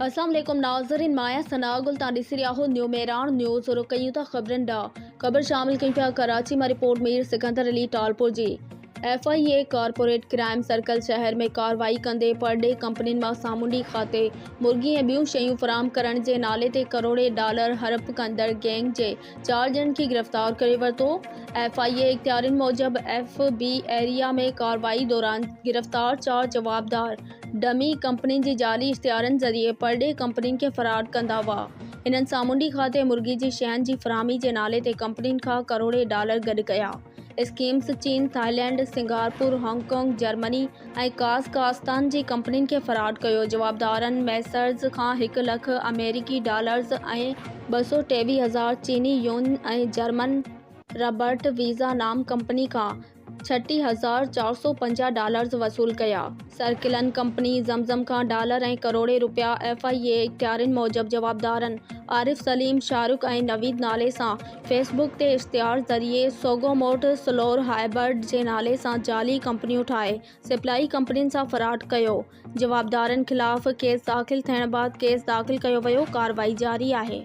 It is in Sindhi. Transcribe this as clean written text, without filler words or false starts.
السلام عليڪم ناظرين مان آهيان ثناء گل تان ڏسي رهيا آهو نيو مهراڻ نيوز رخ ڪيون ٿا خبرن ڏانهن خبر شامل ڪيون پيا ڪراچي مان رپورٽ مير سڪندر علي ٽالپور جي F I A corporate crime circle شهر ۾ ڪارروائي ڪندي پرڏيهي ڪمپنين مان سامونڊي کاتي، مرغي ۽ ٻيون شيون فراهم ڪرڻ جي نالي تي ڪروڙين ڊالر هڙپ ڪندڙ گينگ جي چار ڄڻن کي گرفتار ڪري ورتو. ايف I اي اختيارين موجب ايف بي ايريا ۾ ڪارروائي دوران گرفتار چار جوابدار ڊمي ڪمپنين جي جعلي اشتهارن ذريعي پرڏيهي ڪمپنين کي فراڊ ڪندا هئا. هنن سامونڊي کاتي مرغي جي شين جي فراهمي جي نالي تي ڪمپنين کان ڪروڙين ڊالر گڏ ڪيا. اسڪيمز چين، Thailand, Singapore, Hong Kong, Germany ۽ Kazakhstan جي ڪمپنين کي فراڊ ڪيو. جوابدارن ميسرز کان هڪ لک آمريڪي ڊالرز ۽ 223 هزار چيني يوئن ۽ جرمن ربرٽ ويزا نام ڪمپني کان 36450 ڊالرز وصول ڪيا. سرڪلن ڪمپني زمزم کان ڊالر ۽ ڪروڙين رپيا ايف I اي اختيارين موجب جوابدارن عارف سليم، شاهرخ ۽ نويد نالي سان فيس بڪ تي اشتهار ذريعي سوگوموٽ سلور هائبرڊ جي نالي سان جعلي ڪمپنيون ٺاهي سپلائي ڪمپنين سان فراڊ ڪيو. جوابدارن خلاف ڪيس داخل ٿيڻ بعد ڪيس داخل ڪيو ويو، ڪارروائي جاري آهي.